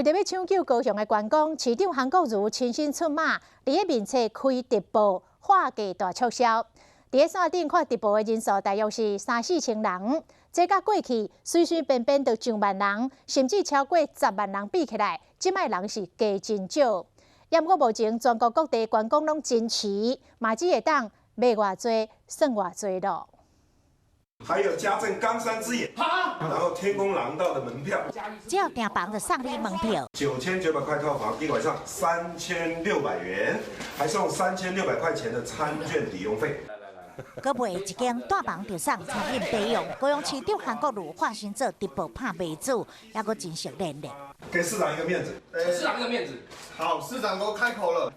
為著欲搶救高雄的觀光，市長韓國瑜親身出馬，佇咧面冊開直播，劃價大促銷。佇咧線頂看直播的人數大約是三四千人，這佮過去隨隨便便就上萬人，甚至超過10萬人比起來，這擺人是加真少。毋過目前全國各地觀光攏真遲，嘛只會當賣偌濟算偌濟囉。還有加贈岡山之眼，然後天空廊道的門票，只要訂房就送你門票。9900塊套房，一晚上3600元，還送3600塊錢的餐券抵用費。閣賣一間大房就送餐飲費用，高雄市長韓國瑜化身做直播拍賣主，猶閣真熟練咧。給市長一個面子，市長一個面子。好，市長都開口了。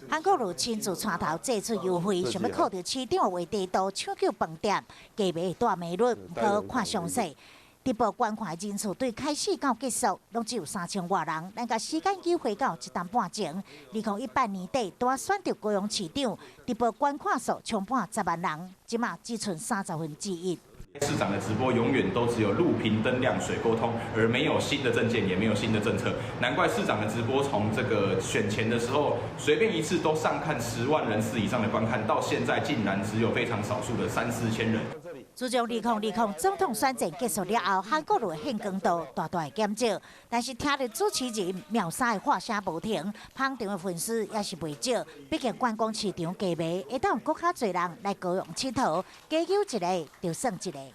韓國瑜親自帶頭祭出優惠，想欲靠著市長的話題度搶救飯店，加賣大美女，毋過看詳細。直播觀看人數對開始到結束，攏只有3000外人。咱共時間機回到一冬半前，2018年底，拄仔選著高雄市長，直播觀看數衝破10萬人，這馬只賰1/30。市長的直播永遠都只有路平燈亮水溝通，而沒有新的政見，也沒有新的政策。難怪市長的直播從這個選前的時候，隨便一次都上看10萬人次以上的觀看，到現在竟然只有非常少數的三四千人。自從2020總統選戰結束了後，韓國瑜現光度大大減少，但是聽著主持人秒殺的話聲無停，捧場的粉絲也是袂少。畢竟觀光市場低迷，會當閣較濟人來高雄𨑨迌，加有一个就算一个。